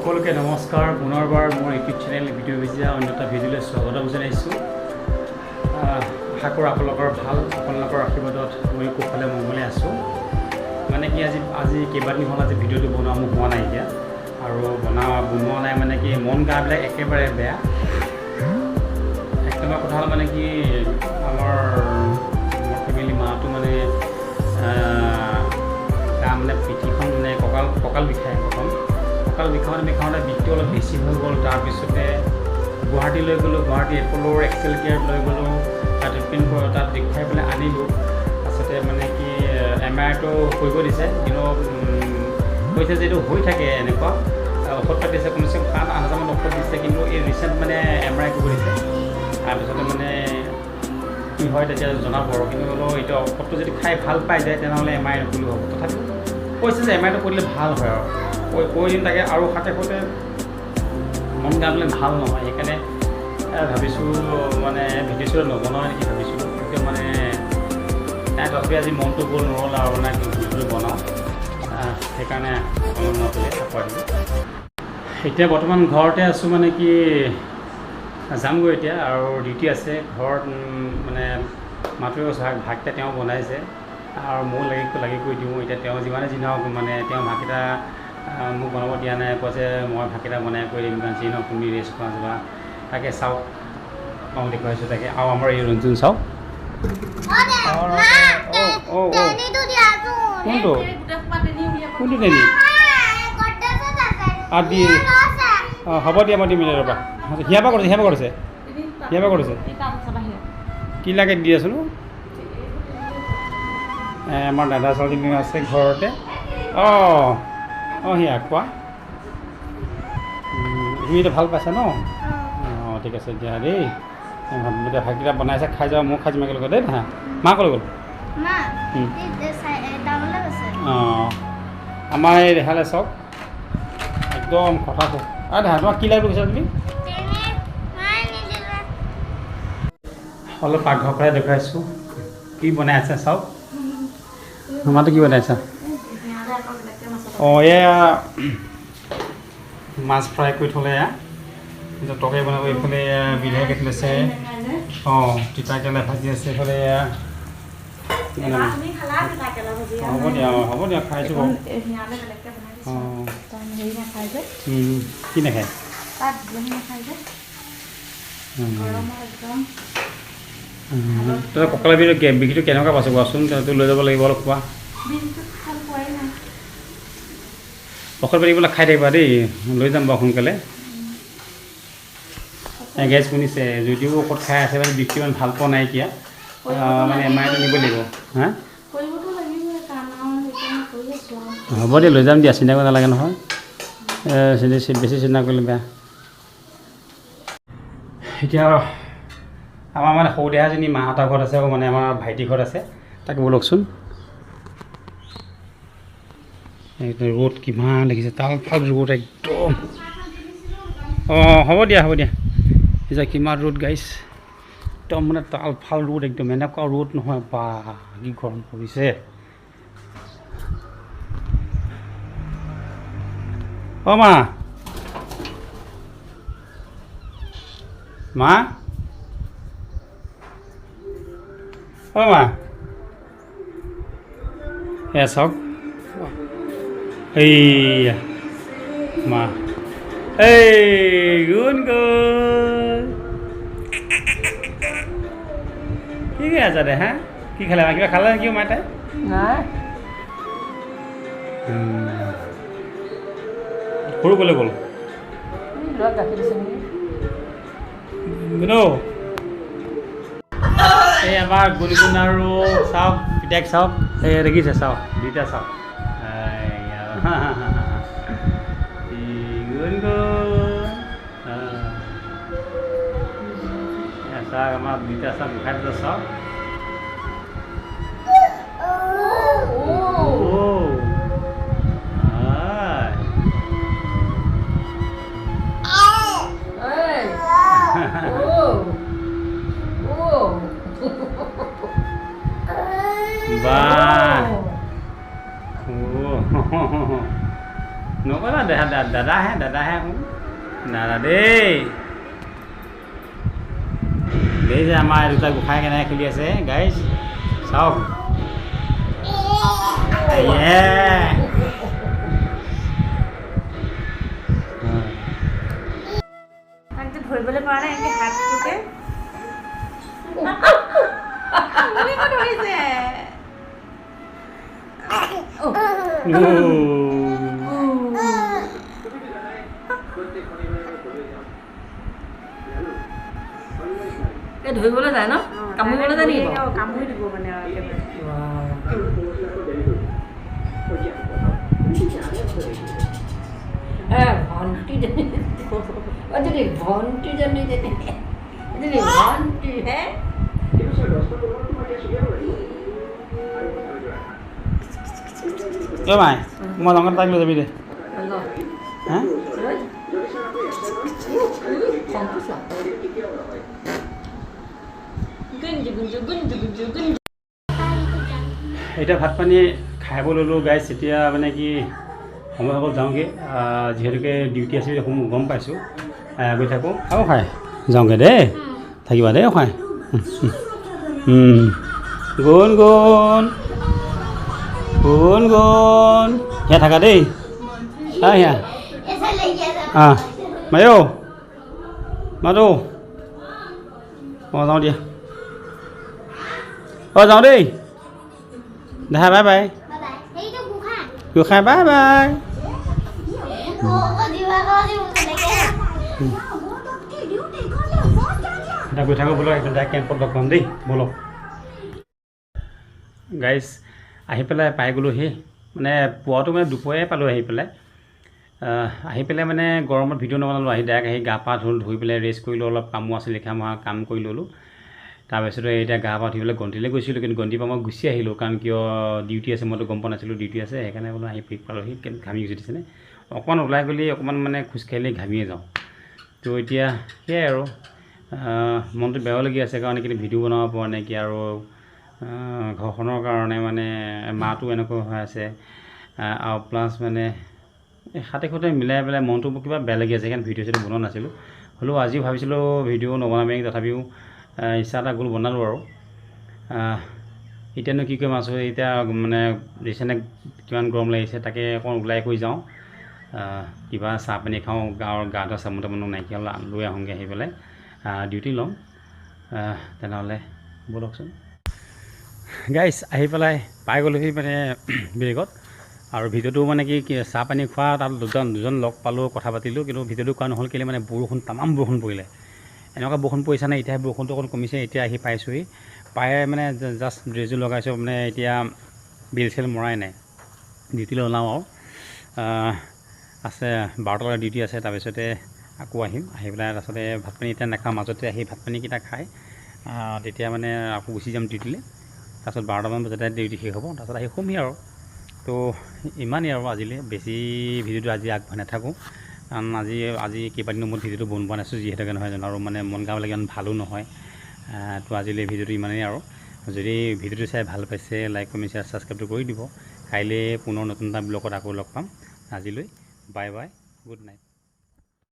সকলোকে নমস্কাৰ। পুনৰবাৰ মোৰ ইউটিউব চেনেল ভিডিঅ' ভিজা অন্য এটা ভিডিঅ'লৈ স্বাগতম জনাইছোঁ। আশা কৰোঁ আপোনালোকৰ ভাল, আপোনালোকৰ আশীৰ্বাদত মই কুশলে মংগলে আছোঁ। মানে কি আজি আজি কেইবাদিন হ'ল আজি ভিডিঅ'টো বনোৱা মোৰ হোৱা নাই এতিয়া আৰু বনোৱা নাই, মানে কি মন গাবিলাক একেবাৰে বেয়া। এক নম্বৰ কথা হ'ল মানে কি আমাৰ মোৰ ফেমিলি মাটো মানে গা মানে পিঠিখন মানে কঁকাল কঁকাল বিষায়। প্ৰথম কঁকাল বিষাওঁতে বিষাওঁতে বিষটো অলপ বেছি হৈ গ'ল। তাৰপিছতে গুৱাহাটী লৈ গ'লোঁ, গুৱাহাটী এপ'লোৰ এক্সেল কেয়াৰত লৈ গ'লোঁ, তাত ট্ৰিটমেণ্ট তাত দেখুৱাই পেলাই আনিলোঁ। তাৰপিছতে মানে কি এম আৰটো কৰিব দিছে, কিন্তু কৈছে যে এইটো হৈ থাকে এনেকুৱা, ঔষধ পাতি দিছে, কমচে কম 7-8 হাজাৰমান ঔষধ দিছে, কিন্তু এই ৰিচেণ্ট মানে এম আৰ I কৰিব দিছে। তাৰপিছতে মানে কি হয় তেতিয়া জনাব আৰু, কিন্তু হ'লেও এতিয়া ঔষধটো যদি খাই ভাল পাই যায় তেনেহ'লে এম আই নকৰিলেও হ'ব। তথাপিও কৈছে যে এম আইটো কৰিলে ভাল হয় আৰু কৈ কৈ দিম তাকে। আৰু সাথে সাথে মন গা বোলে ভাল নহয়, সেইকাৰণে ভাবিছোঁ মানে ভিডিঅ' চিডিঅ' নবনাওঁ নেকি ভাবিছিলোঁ, কিন্তু মানে নাই, তথাপি আজি মনটো গ'ল নৰ'ল আৰু মানে ভিডিঅ'টো বনাওঁ, সেইকাৰণে মনত আকৌ আহিলোঁ। এতিয়া বৰ্তমান ঘৰতে আছোঁ, মানে কি যামগৈ এতিয়া আৰু ডিউটি আছে ঘৰত। মানে মাটোৱে ভাতকেইটা তেওঁ বনাইছে আৰু ময়ো লাগি লাগি কৰি দিওঁ। এতিয়া তেওঁ যিমানে যি নহওক মানে তেওঁ ভাতকেইটা মোক বনাব দিয়া নাই, কৈছে মই ভাতকেইটা বনাই কৰি দিম, কাৰণ যি নহওক তুমি ৰেষ্ট কৰা যোৱা। তাকে চাওক, অঁ দেখুৱাইছোঁ তাকে। আৰু আমাৰ এই ৰঞ্জুন চাওক। অঁ অঁ কোনটো কোনটো টেনি দি অঁ হ'ব দিয়া, মই দিম এতিয়া ৰ'বা। হিয়াৰ পৰা কৰিছে, হিয়াৰ পৰা কৰিছে, হিয়াৰ পৰা কৰিছে। কি লাগে দি আছোঁ। আমাৰ দাদা ছোৱালীজনী আছে ঘৰতে। অঁ অঁ হিয়া কোৱা, তুমি এতিয়া ভাল পাইছা ন? অঁ ঠিক আছে দিয়া দেই। এতিয়া ভাতকেইটা বনাইছে খাই যাওঁ, ময়ো খাই যাম একেলগে দেই। হা মা ক'লৈ গ'ল? অঁ আমাৰ এই দেহালে চাওক একদম কথা আৰু দেহা তোমাক কি লাগিব কৈছা তুমি? অলপ পাকঘৰ পৰাই দেখুৱাইছোঁ কি বনাই আছে চাওক। মাটো কি বনাইছা? অঁ এয়া মাছ ফ্ৰাই কৰি থ'লে, এয়া তৰকাৰী বনাব। এইফালে বিলাহী কাটি লৈছে, অঁ তিতাকেৰেলা ভাজি আছে এইফালে। এয়া হ'ব দিয়া, অঁ হ'ব দিয়া, খাইছোঁ বাৰু। অঁ কি নাখায়? তই কঁকালৰ বিষটো কেনেকুৱা পাইছ কোৱাচোন? তই লৈ যাব লাগিব, অলপ কোৱা। ঔষধ পাতিবিলাক খাই থাকিবা দেই, লৈ যাম বাৰু সোনকালে। গেছ শুনিছে যদিও ঔষধ খাই আছে, মানে বিষটো ইমান ভাল পোৱা নাইকিয়া, মানে এম আইটো নিব লাগিব। হা হ'ব দিয়া, লৈ যাম দিয়া, চিন্তা কৰিব নালাগে নহয়, বেছি চিন্তা কৰিলে বেয়া। এতিয়া আমাৰ মানে সৰু দেহাজনী মাহঁতৰ ঘৰত আছে, মানে আমাৰ ভাইটিৰ ঘৰত আছে, তাকে ব'লকচোন। ৰ'দ কিমান দেখিছে, তাল ফাল ৰ'দ একদম। অঁ হ'ব দিয়া, হ'ব দিয়া। এতিয়া কিমান ৰ'দ গাইছ, একদম মানে তাল ফাল ৰ'দ একদম, এনেকুৱা ৰ'দ নহয় বা কি গৰম পৰিছে। অঁ মা, মা, অঁ মা, এয়া চাওক, এইয়া মা, এই গুণ গুণ কি কৰি আছা দে? হা কি খালে মা? কিবা খালে নেকি মা তাই? নাই। সৰু ক'লৈ গ'ল? এই আমাৰ গুণগুণ আৰু চাওক পিতাক চাওক, এই দেখিছে চাওক, দুইটা চাওক। গুণগুণ চাওক, আমাৰ দুইটা চাওক, গোসাঁই দুটা চাওক। বাহ, নকবা। দাদাহে দাদাহে দাদা দেই। দেই যে আমাৰ দুটা গোসাঁই কেনেকৈ খেলি আছে গাইজ, চাওক। ধৰিবলৈ পৰা নাই এনেকৈ হাতটোকে ধৰিছে। ধৰিবলৈ যায় ন, কামুৰিবলৈ যায় নেকি? কামুৰি দিব মানে। ভণ্টিজনী, অজনী ভণ্টিজনী, এজনী ভণ্টি হে। মাই মই লগত তাইক লৈ যাবি দে। হা এতিয়া ভাত পানী খাব ল'লোঁ গাইছ। এতিয়া মানে কি সময় হৈ গ'ল, যাওঁগৈ, যিহেতুকে ডিউটি আছে গম পাইছোঁ, গৈ থাকোঁ আৰু খাই যাওঁগৈ দেই, থাকিবা দেই খাই। গুণ গুণ গুণ গুণ সেয়া থাকা দেই। সেয়া অঁ মায়ো মাতো অঁ যাওঁ দিয়া, অঁ যাওঁ দেই দেহা, বাই বাই গোসাঁই, বাই বাই। এতিয়া গৈ থাকোঁ ব'লক, একদম ডাইৰেক্ট কেম্পত লগ পাম দেই, ব'লক গাইজ। আহি পেলাই পাই গ'লোহি, মানে পুৱাটো মানে দুপৰীয়াই পালোঁ আহি পেলাই। আহি পেলাই মানে গৰমত ভিডিঅ' নবনালোঁ, আহি ডাইৰেক্ট আহি গা পা ধুলোঁ, ধুই পেলাই ৰেষ্ট কৰিলোঁ, অলপ কামো আছিল লিখা মহা কাম কৰি ল'লোঁ। তাৰপিছতে এতিয়া গা পা ধুই পেলাই গন্তিলৈ গৈছিলোঁ, কিন্তু গন্তিৰ পৰা মই গুচি আহিলোঁ, কাৰণ কিয় ডিউটি আছে, মইতো গম পোৱা নাছিলোঁ ডিউটি আছে, সেইকাৰণে বোলো আহি পালোহি। ঘামি গুচি দিছেনে, অকণমান ওলাই গ'লেই অকণমান মানে খোজকাঢ়িলেই ঘামিয়ে যাওঁ। তো এতিয়া সেয়াই আৰু মনটো বেয়াও লাগি আছে, কাৰণ কিন্তু ভিডিঅ' বনাব পৰা নাই কি আৰু ঘৰখনৰ কাৰণে, মানে মাটো এনেকুৱা হৈ আছে আৰু প্লাছ মানে হাতে খুতে মিলাই পেলাই মনটো কিবা বেয়া লাগি আছে, সেইকাৰণে ভিডিঅ' চিডিঅ' বনোৱা নাছিলোঁ। হ'লেও আজিও ভাবিছিলোঁ ভিডিঅ' নবনামেই, তথাপিও ইচ্ছা এটা গ'ল বনালোঁ আৰু। এতিয়ানো কি কৰিম আছোঁ, এতিয়া মানে দেখিছেনে কিমান গৰম লাগিছে, তাকে অকণ ওলাই কৰি যাওঁ, কিবা চাহ পানী খাওঁ, গাঁৱৰ গা ধোৱা চাবোন তাবোনো নাইকিয়া হ'ল, লৈ আহোঁগৈ, আহি পেলাই ডিউটি ল'ম। তেনেহ'লে ব'লকচোন গাইছ। আহি পেলাই পাই গ'লোহি মানে বেগত, আৰু ভিডিঅ'টো মানে কি চাহ পানী খোৱা তাত দুজন লগ পালোঁ, কথা পাতিলোঁ, কিন্তু ভিডিঅ'টো কোৱা নহ'ল কেলৈ মানে বৰষুণ, তামাম বৰষুণ পৰিলে, এনেকুৱা বৰষুণ পৰিছে নে, এতিয়া বৰষুণটো অকণ কমিছে, এতিয়া আহি পাইছোঁহি, পাই মানে জাষ্ট ড্ৰেছযোৰ লগাইছোঁ, মানে এতিয়া বিল চেল মৰাই নাই, ডিউটিলৈ ওলাওঁ আৰু আছে 12টালৈ ডিউটি আছে, তাৰপিছতে আকৌ আহিম, আহি পেলাই তাৰপিছতে ভাত পানী এতিয়া নাখাওঁ, মাজতে আহি ভাত পানীকেইটা খাই তেতিয়া মানে আকৌ গুচি যাম ডিউটিলৈ, তাৰপিছত 12টামান বজাতে ডিউটি শেষ হ'ব, তাৰপিছত আহি শুমহি আৰু। তো ইমানেই আৰু আজিলৈ, বেছি ভিডিঅ'টো আজি আগবঢ়াই নাথাকোঁ, কাৰণ আজি কেইবাদিনো মোৰ ভিডিঅ'টো বনোৱা নাছিলোঁ যিহেতুকে নহয় জানো, আৰু মানে মন গাবিলাক ইমান ভালো নহয়। তো আজিলৈ ভিডিঅ'টো ইমানেই আৰু, যদি ভিডিঅ'টো চাই ভাল পাইছে লাইক কমেণ্ট শ্বেয়াৰ ছাবস্ক্ৰাইবটো কৰি দিব। কাইলৈ পুনৰ নতুন এটা ব্লগত আকৌ লগ পাম, আজিলৈ বাই বাই, গুড নাইট।